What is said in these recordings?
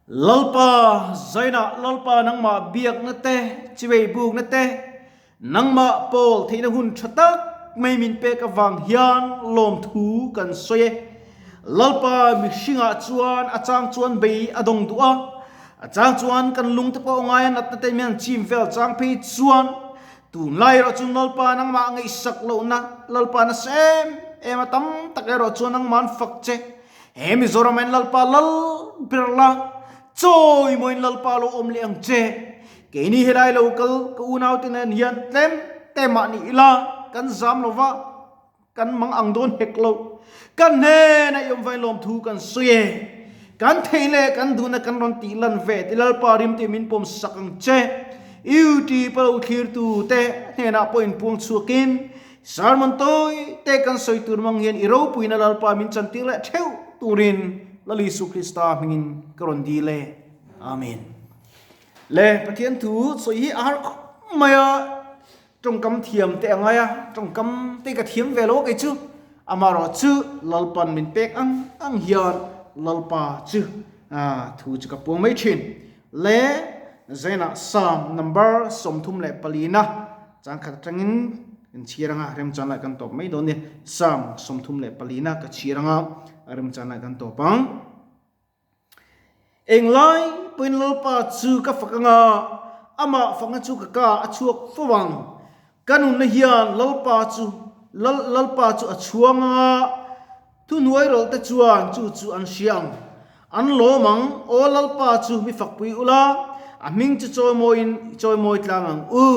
Lalpa zainah Lalpa nangmah biakna te, chivei bukna te, nangmah pawl theihna hun tha tak mai min pek avang hian lawmthu kan sawi e. Lalpa mihringah chuan a chang chuan bei a dawng duh a, a chang chuan kan lungte pawh ngaia natna te min han chim vel chang phei chuan Tunlai erawh chu Lalpa nangmah ngaihsak lohna, Lalpa nasa em em a tam tak erawh chuan nangmah an fak che. He Mizoram ah hian Lalpa lal ber la, chawi mawiin Lalpa lo awm leh ang che. Keini helai lo kal ka unaute nen hian tlem te mah ni ila kan zam lo va, Kan mang ang dawn hek lo. Kan hnenah i awm vain lawmthu kan sawi e. Kan theih leh kan duhna kan rawn tih lan ve ti Lalpa rim tih min pawm sak ang che. YouTube a lo thlirtu te hnenah pawh inpuang chhuakin sermon tawi te kan sawi tur mang hian i ropuina Lalpa min chantir leh theuh turin Lal Isu Krista hmingin ka rawn dil e. Amen. Le Pathian thu sawi hi a har khawp mai a. Tawngkam thiam te a ngai a, tawngkam te ka thiam ve lo a kei chu. Amaherawh chu Lalpan min pek ang ang hian Lalpa chu thu chu ka puang mai thin. Le Zainah Psalm number 34 na changkhat atangin kan chhiar anga remchan lai kan tawp mai dawn nia. Psalm 34 na ka chhiar anga remchan lai kan tawp ang. Englai pawhin Lalpa chu ka fak anga, amah fakna chu ka ka a chhuak fo ang. Ka nunna hian Lalpa chu Lal Lalpa chu a chhuang anga, thuhnuai rawlhte chuan chu chu an hria ang. An lawm ang, Aw Lalpa chu mi fakpui ula, a hming chu chawimawiin chawimawi tlang ang u.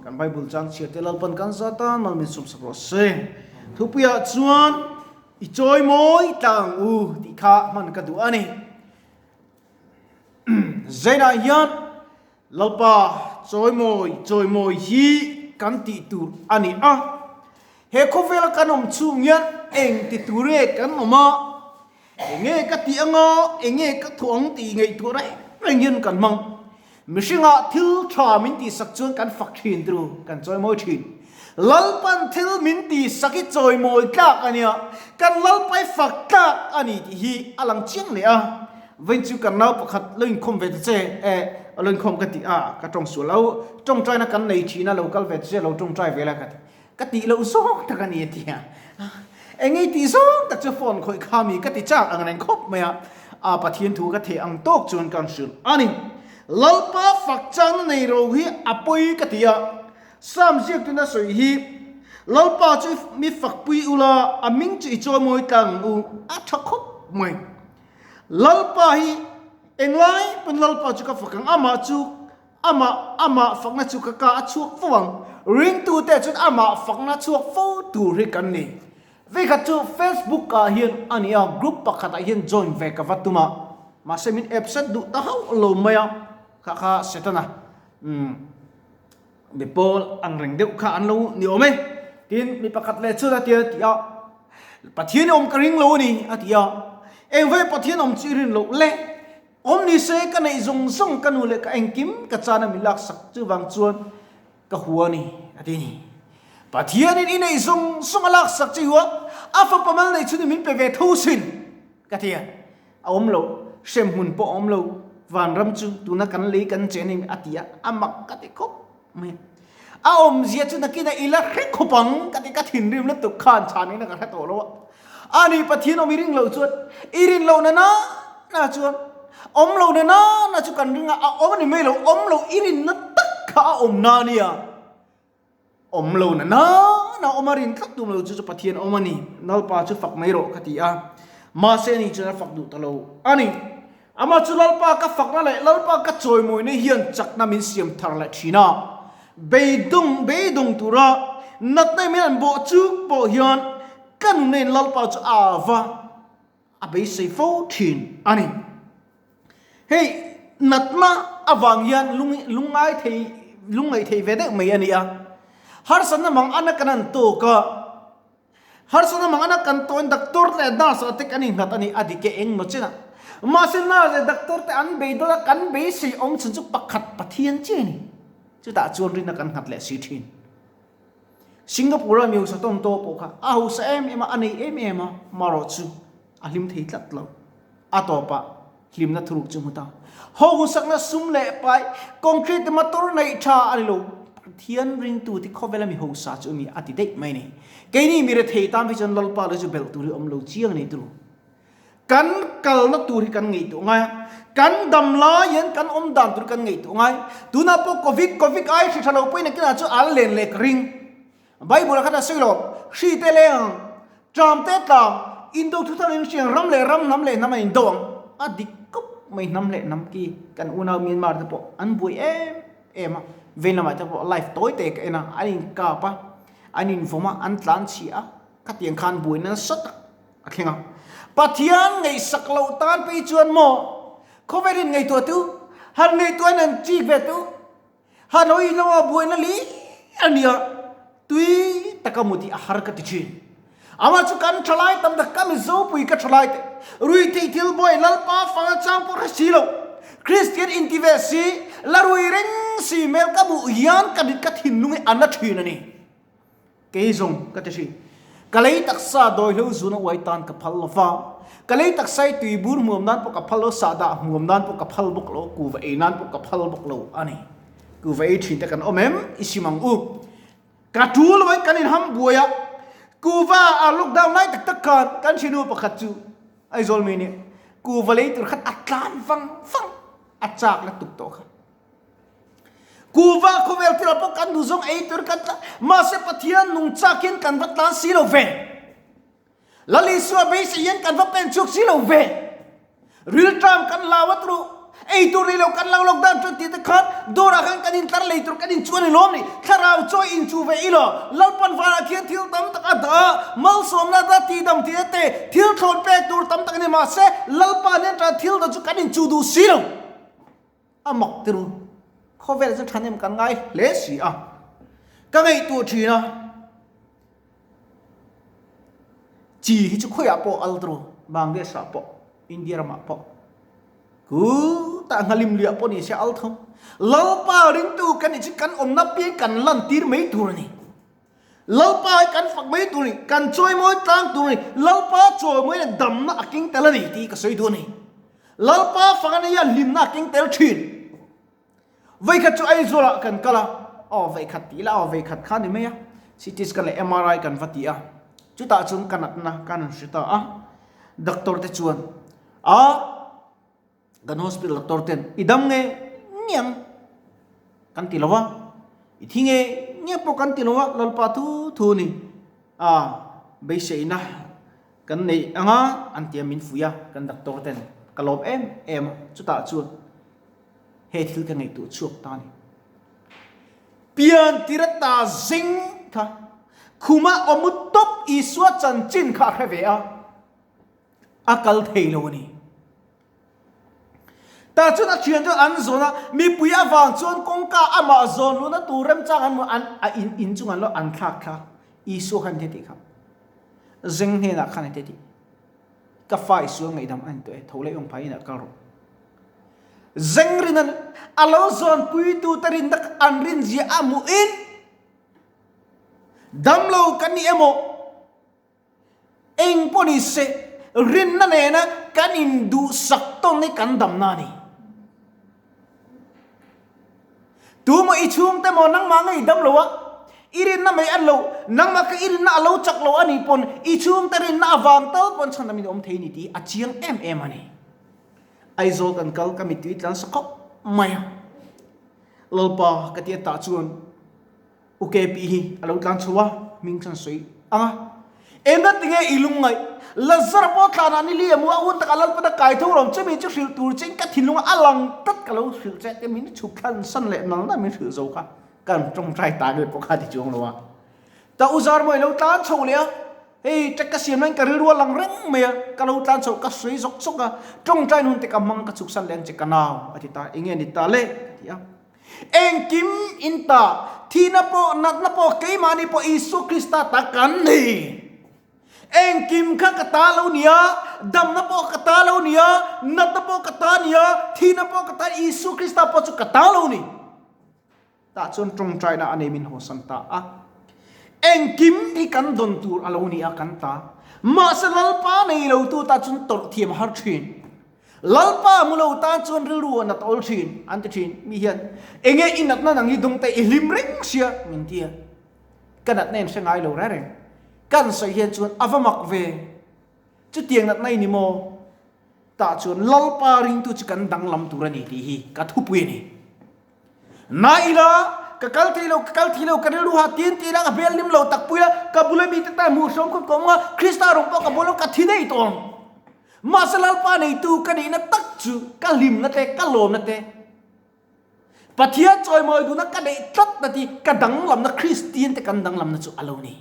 Kan Bible chang chhiarte Lalpan kan za tan mal min sawmsak rawh se. Thupuiah chuan. I chawi mawi tlang u tih kha hman ka duh a ni. Zainah hian Lalpa chawi mawi chawi mawi hi kan tih tur a ni a. He khawvela kan awm chhung hian eng ti tur nge kan awm a, enge ka tih anga, enge ka thawh ang tih ngaihtuah reng reng hian kan hmang. Mihringah thil tha min tihsak chuan kan fak thin tru, kan chawimawi thin. Lalpan thil min tihsak hi chawimawi tlak a nia, kan Lalpai fak tlak a ni tih hi a lang chiang leh a. Vawiin chu kan nau pakhat lo inkhawm ve ta che, eh, lo inkhawm ka ti a, ka tawng sual lo, tawngtaina kan nei thin a, lo kal ve ta che, lo tawngtai ve la ka ti. Ka tih loh zawng tak a ni a ti a. Eng nge tih zawng tak chu phone khawih kha mi ka ti chak ang reng khawp mai a. A Pathian thu ka theh ang tawk chuan kan hrilh a ni. Lalpa fak changna nei ro hi a pawi ka ti a. Psalm ziaktuna sawi hi, Lalpa chu mi fakpui ula, a hming chu i chawimawi tlang ang u, a tha khawp mai. Lalpa hi englai pawn Lalpa chu ka fak ang, amah chu Amah, amah fakna chu ka ka a chhuak fo ang. Ringtute chuan amah fakna chhuak fo tur hi kan ni. Veikhat chu Facebook ah hian a ni a, group pakhatah hian join ve ka va tum a, mahse min absent duh ta hauh lo mai a, kha kha Setana umm mi pawl ang reng deuh kha an lo ni awm e. Tin, mi pakhat leh chuan a ti a ti a, Pathian i awm ka ring lo a ni a ti a, engvai Pathian awm chu i rin loh le? Awm ni se ka neih zawng zawng ka nu leh ka engkim ka chana min laksak chuvang chuan ka hua ni a ti ni. Pathianin i neih zawng zawng a laksak che hua a fapa mal neih chhunin min pe ve tho sin ka ti a. A awm lo, hremhmun pawh a awm lo, vanram chu tuna kan lei kan chen in a ti a, a mak ka ti khawp mai. A awmzia chu nakinah i la hre khawp ang ka ti, ka thinrim lutuk khan chhan in ka hre tawh lo a. A ni Pathian awm i ring loh chuan i rin loh na na na chuan awm lo na na na chu kan ring a, a awm a ni mai lo, awm lo i rinna tak kha a awm na a nia. Awm lo na na na awm a rin tlat tum lo chu chu Pathian awm a ni, Lalpa chu fak mai rawh ka ti a, mahse ani chuan a fak duh ta lo a ni. Amah chu Lalpa ka fakna leh Lalpa ka chawimawina hian chakna min siam thar leh thin a, beidawng beidawng tura natna min an bawh chuk pawh hian ka nunna in Lalpa chu a va a beisei fo thin a ni. Hei natna avang hian lung lungngai thei lungngaih thei ve deuh mai a ni a, harsatna mang ana kan han tawk a, Harsatna mang ana kan tawhin doctor leh nurse ah te kan innghat a ni, a dik e eng maw chin a. Mahse nurse leh doctor te an bei dawn a, kan beisei awm chhun chu pakhat Pathian chiah a ni. Chutah chuan rinna kan nghat leh si thin. Singapore a mi hausa tawn tawh pawh kha a hausa em em a, a nei em em a, marawh chu a hlim thei tlat lo. A tawpah. Hlimna thuruk chu hmu ta. Hauhsakna sum leh pai, concrete motor neih tha a ni lo. Pathian ringtu te khawvela mi hausa chu a ni a ti daih mai a ni. Keini mi rethei tan phei chuan Lalpa lo chu belh tur hi a awm lo chiang a ni turu. Kan kalna tur hi kan ngaihtuah ngai a, kan dam lai hian kan awm dan tur kan ngaihtuah ngai. Tunah pawh Covid, Covid ai hri tha lo pawhin a kinah chu a len leh ka ring. Bible ah khan a sawi lo, hri te leng ang, tram te tlang, indo thu thar in hriang ram leh ram, hnam leh hnam an indo ang. A dik kawp mai hnam leh hnam ki kan unau Myanmar te pawh an buai em em a, vei lamah te pawh live tawi te ka en a, an inkap a, an invawm a, an tlan chhia a, khatiang khan buaina nasa tak a thleng a. Pathian ngaihsak loh tan phei chuan maw khawvel in ngaihtuah tu, han ngaihtuah in han chik ve tu, Hanoi lama buaina li a nia, tui taka mut hi a har ka ti thin. Amah chu kan thalai tam tak, ka Mizopui ka thalai te, rui theih thil buai Lalpa fanga chang pawh hre si lo, Kristian inti ve si, la rui reng si hmel ka hmuh hian ka mit ka thinlung hi a na thin a ni. Kei zawng ka ti hri. Ka lei taksa dawihlo zun a uai tan ka phal lo va. Ka lei taksa i tui bur hmuam nan pawh ka phal lo, sahdah hmuam nan pawh ka phal bawk lo, kuva ei nan pawh ka phal bawk lo a ni. Kuva ei thin te kan awm em? I sim ang u. Ka tu lo in kan inham buai a, kuva a lockdown lai tak tak khan kan thinu pakhat chu Aizawl mi nih kuva lei tur khan a tlan vang vang, a chak la tuk tawh kha. Kuva khawvel thil ah pawh kan duh zawng ei tur kan tla, mahse Pathian nung chak hian kan va tlan si lo ve. Lal Isua beisei hian kan va pen chhuak si lo ve. Rilṭam kan hlau a turu, ei tur nei lo kan lo lockdown ṭan tih te khan dawrah khan kan intlar lei tur kan inchu a ni lawm ni. Thlarau chawi inchu ve ilo, Lalpan vanah khian thil tam tak a dah a, malsawmna a dah tihdam tih te, thil thlawn pek tur tam tak a ni, mahse Lalpa nen ṭan thil dah chu kan inchu duh si lo. A mak tiru, khawvel chu thahnem kan ngai hle si a, ka ngaihtuah thin a, chi hi chu khawiah pawh al tiru, Bangladesh ah pawh, India ramah pawh, kutah nghalim liah pawh ni se al tho, Lalpa ringtu kan nih chu kan awmna piang kan lantir mai tur a ni. Lalpa hi kan fak mai tur a ni, kan chawimawi tlang tur a ni, Lalpa chawimawi leh damna a keng tel a ni tih ka sawi duh a ni. Lalpa fak a nia hlimna a keng tel thin. Vawikhat chu Aizawlah kan kal a, aw vawikhat tih ila aw vawikhat kha ni mai a, CT scan leh MRI kan va ti a, chutah chuan ka natna ka han hre ta a, doctor te chuan a, Kan hospital doctor ten i dam nge ngiang kan ti lo a, i thi nge nge pawh kan ti lo a, Lalpa thu thu ni a beiseina kan neih anga an tia min fuih a, kan doctor ten ka lawm em em a, chutah chuan he thil ka ngaihtuah chhuak ta a ni. Pian tira ta zing kha khuma awm tawp Isua chanchin kha a hre ve a. A kal thei lo a ni. Tah chuan a thian chu an zawn a, mipui avang chuan kawngka amah zawn luhna tur remchang an hmu an a in in chung an lo an thlak kha Isua khan heti kha zeng hnenah khan heti tih ka fa Isua ngaihdam a ni tawh e tho leh yawng phai inah kal rawh. Zeng rin an a lo zawn puitu te rinna an rin zia a hmuhin damlo kan ni emaw Eng pawh ni se, rinna nena kan induhsak tawn hi kan damna a ni. Tumaw i chhungte maw nangmah nge i dam lo a, i rinna mai a lo, nangmah kha i rinna a lo chak lo a nih pawn i chhungte rinna avang tal pawn chhan damin i awm thei a ni tih a chiang em em a ni. Aizawl kan kal ka mittui tlan sa khawp mai a, Lalpa ka ti a tah chuan UKP hi a lo tlan chho a, hming chuan sawi ang a. Engati nge i lungngaih? Lazara pawh thlanah ni li emaw a hun takah Lalpana kai tho rawng che mi chu hrilh tur chein ka thinlunga a lang tlat ka lo hrilh che te min chhuk thlan san leh nal nal min hrilh zo kha kan tawngtai ta nge pawh kha ti chuang lo a. Ta u zar maw i lo tlan chho leh a, hei ṭek ka siam laiin ka rilru a lang reng mai a, ka lo tlan chho ka sawi zawk zawk a, tawngtain hun te ka hmang ka chhuk san leh ang che ka nau a ti ta, enge ni ta le ka ti a. Engkim in ta, thihna pawh, natna pawh, keimahni pawh Isua Krista ta kan ni. Engkim kha ka ta lo nia, damna pawh ka ta lo nia, natna pawh ka ta nia, thihna pawh ka ta, Isua Krista pawh chu ka ta lo ni. Tah chuan tawngtaina a nei min hawsan ta a. Engkim hi kan dawn tur a lo ni a, kan ta. Mahse Lalpa nei lo tu ta chuan tawrh thiam a har thin. Lalpa hmu lo tan chuan rilru a nat awl thin, an ti thin. Mi hian, Enge i natna nang hi dawng te i hlim reng sia, min ti a. Ka natna in hre ngai lo reng reng. Kan sawi hian chuan a va mak ve. Chutiang natna i ni maw? Tah chuan Lalpa ringtu chu kan danglam tur a ni tih hi ka thupui a ni. Na ila, ka kal thei lo, ka kal thei lo, ka rilru ha tin ti ila, ka hmel lim lo tak pui ila, ka bula mite tan hmuh hrawm khawp ka awm a, Krista rawng pawh ka bawl lo, ka thi daih tawh ang. Mahse Lalpa neitu ka nihna tak chu ka hlimna te, ka lawmna te, Pathian chawimawi duhna ka neih tlatna ti ka danglamna Kristian te kan danglamna chu a lo ni.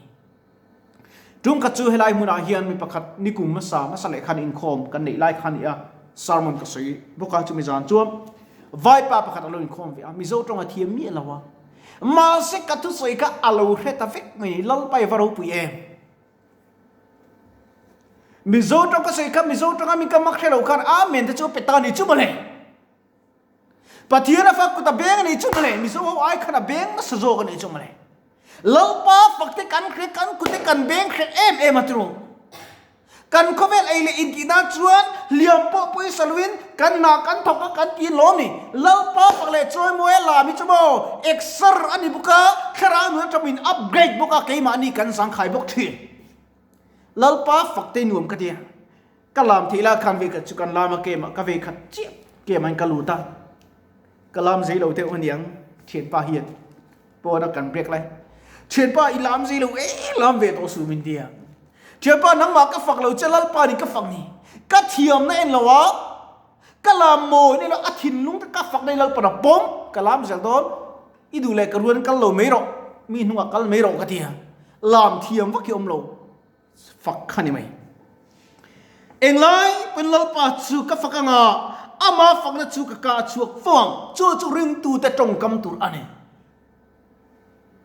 Tum khat chu helai hmunah hian mi pakhat nikum hmasa hmasa leh khan inkhawm kan neih lai kha a ni a, sermon ka sawi bawk a, chumi zan chuan vaipa pakhat a lo inkhawm ve a, Mizo tawng a thiam miah lo a, mahse ka thusawi kha a lo hre ta vek mai ni, Lalpa i va ropui em? Mizo tawng ka sawi kha Mizo tawnga mi ka mak hre lo khan Amen te chu a pe ta a ni chu mawle. Pathian a fak kut a beng a nih chu mawle, Mizo ho ai khan a beng nasa zawk a nih chu mawle. Lalpa fak te kan hre, kan kut te kan beng hre em em a tiro. Kan khawvel ei leh intih nan chuan hliam pawh pawisa loin kan hna kan thawk a kan ti lawm ni. Lalpa fak leh chawimawi a lam hi chu maw exer a ni bawk a, thlarau nun atang min upgrade bawk a, keimahni kan zangkhai bawk thin. Lalpa fak te nuam ka tia. Ka lam theih la khan vei khat chu kan lam a kem ah ka vei khat chiah kem ah in ka lut a, ka lam zei lo deuh aniang thianpa hian pawn a kan break lai thianpa i lam zei lo e lam ve tawh suh min tia thianpa nangmah ka fak lo che lalpa nih ka fak ni ka thiamna en lo a ka lam mawi na ilo a thinlung te ka fak na lalpa na pawm ka lam zel dawn i duh leh ka ruan kal lo mai rawh mi hnungah kal mai rawh ka tia lam thiam vak hi awm lo. Fak kha ni mai. Englai pawn Lalpa chu ka fak anga, ama fakna chu ka kah chhuak fo ang. Chu chu ringtute tawngkam tur a ni.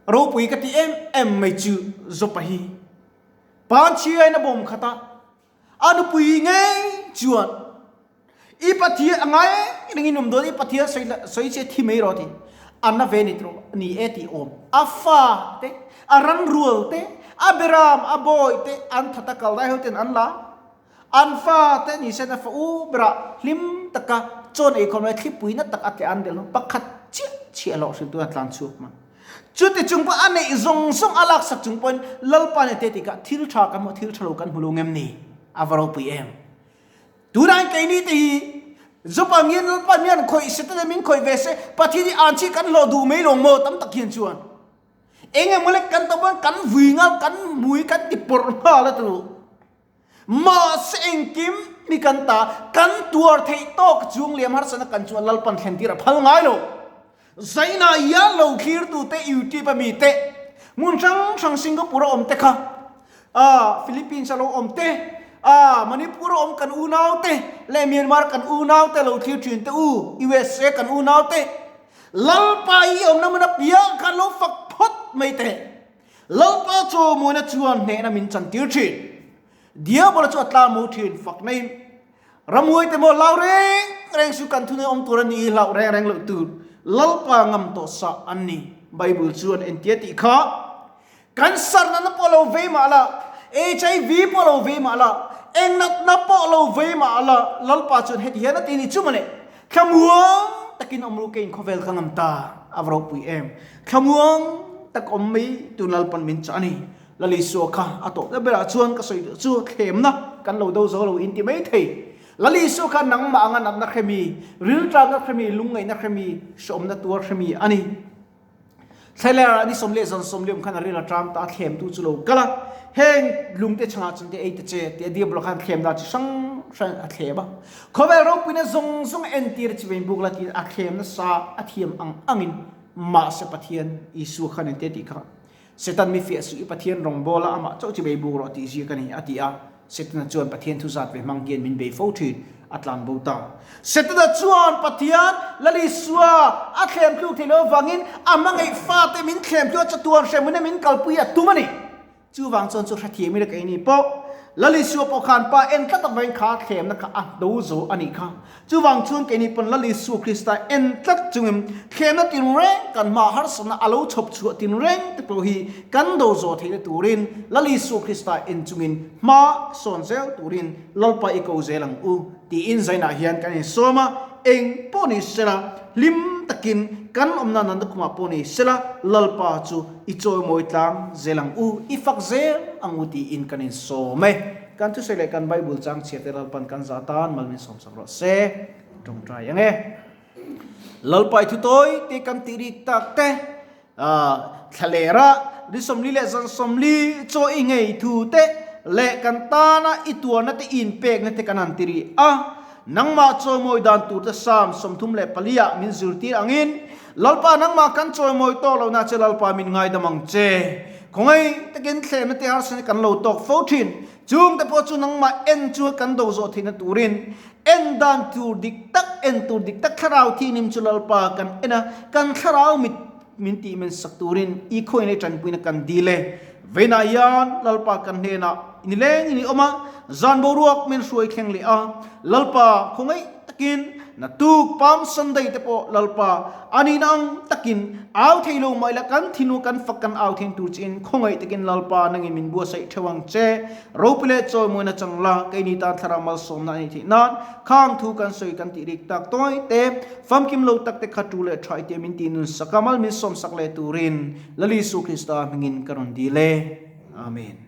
Ropui ka ti em em mai chu Jopa hi Panchhiain a bawm khat a, a nupui ngei chuan I Pathian a ngai reng in awm dawn i Pathian sawi sawi che thi mai rawh ti a na ve ni tawh ni e tih awm a fa te a ran rual te a beram a bawi te an that a kal dai ho ten an la an fa te ni sen a fa u berah hlim taka chawn ei khawm lai thlipui na tak a tleh an del ho pakhat chiah chiah hlawh hrilh tuna tlan chhuak man chuti chung pawh a neih zawng zawng a laksak chung pawhin Lalpa nen te tikah thil tha kan hmu thil tha lo kan hmu lo ngem ni a va ropui em. Tunah keini te hi Jopa ngian Lalpa mian khawih se te min khawih ve se Pathian hi an chi kan hlawh duh mai lawng maw tam tak hian chuan eng emaw lek kan tawp kan vui nghal kan mui kan ti pawrh nghal a tu mahse engkim mi kan ta kan tuar theih tawk chung liam harsatna kan chuan Lalpan thlen tir a phal ngai lo Zaina hian lo thlirtu te YouTube a mi te hmun hrang hrang Singapore a awm te kha ah Philippines a lo awm te ah Manipur a awm kan unau te leh Myanmar kan unau te lo thlir thin te u USA kan unau te Lalpa i awmna hmun apiang khan lo fak phawt mai te Lalpa chawmawina chuan hnehna min chantir thin Diabola chu a tlang thin fak naiin Ramhuai te maw hlau reng reng su kan thunei awm tur a ni i hlauh reng reng loh tur Lalpa ngam tawh sah an ni. Bible chuan entia tih kha cancer natna pawh lo vei mah la, HIV pawh lo vei mah la, eng natna pawh lo vei mah la Lalpa chuan heti hian a ti ni chu mawle thlamuang takin awm ru keiin khawvel ka ngam ta a va ropui em thlamuang tak awm mai tun Lalpan min chah a ni. Lal Isua kha a tawhna berah chuan ka sawi duh chu thlemna kan lo do zo lo in ti mai thei. Lal Isua kha nangmah anga natna hremi, rilṭamna hremi, lungngaihna hremi, hreawmna tuar hremi a ni. Thlaler ah ni sawmleh zan sawmliam khan a ril a ṭam ta a, thlemtu chu lo kal a, heng lungte chhangah chuan te ei ta che tia Diablo khan thlemna chi hrang hrang a thlem a. Khawvel ropuina zawng zawng a entir chi vein buk la tiin a thlem nasa a thiam ang angin mahse Pathian Isua khan engte tih kha Setan mi fiah suh i Pathian rawngbawla amah chauh chi bei buk rawh tih ziak a ni, a ti a. Setana chuan Pathian thu zat ve hmang hian min bei fo thin, a tlan bo ta. Setana chuan Pathian Lal Isua a thlem tluk theih loh avangin a hmangaih fate min thlem tluah chatuan hremhmun a min kalpui a tum a ni. Chuvang chuan chu hrethiam ila keini pawh. Lal Isua pawh khan Pa en tlat avangin kha thlemna kha a do zo a nih kha. Chuvang chuan keini pawn Lal Isua Krista en tlat chungin thlemna tinreng kan hma harsatna a lo chhawp chhuah tinreng te pawh hi kan do zawh theihna turin Lal Isua Krista en chungin hma sawn zel turin Lalpa i ko zel ang u tiin zainah hian kan insawm a, eng pawh ni sela hlim takin kan awmna natna khumah pawh ni sela Lalpa chu i chawimawi tlang zel ang u, i fak zel ang u tiin kan insawm e. Kan thusawi leh kan Bible chang chhiar te Lalpan kan zah tan mal min sawmsak rawh se. Tawngtai ang e. Lalpa i thutawi te kan tih rik tak te Thlalera ri 40 leh zan 40 chaw i ngei thu te leh kan tana i tuarna te inpekna te kan han ti rih a. Nangmah chawimawi dan tur te Psalm 34 ah min zirtir angin, Lalpa nangmah kan chawimawi tawk lohna che Lalpa min ngaidam ang che. Khawngaih takin thlemna te harsatna kan lo tawk fo thin. Chungte pawh chu nangmah en chu kan do zawh theihna turin en dan tur dik tak, en tur dik tak thlarau thinim chu Lalpa kan en a, kan thlarau mit min tih men sak turin i khawihnei tanpuina kan dil e. Veinah hian Lalpa kan hnenah nilengin i awm a, zan boruak min hruai thleng leh a, Lalpa khawngaih takin naktuk Palm Sunday te pawh Lalpa a nihna ang takin au thei lo mah ila kan thinu kan fak kan au theng tur chiin khawngaih takin Lalpa nangin min buatsaih theuh ang che. Ropi leh chawimawina chang la keini tan thlarau malsawmna a nih theih nan khang thu kan sawi kan tih rik tak tawi te famkim lo tak te kha tu leh tha i tia min tih nun sak a mal min sawmsak leh turin Lal Isu Krista hmingin ka rawn dil e. Amen.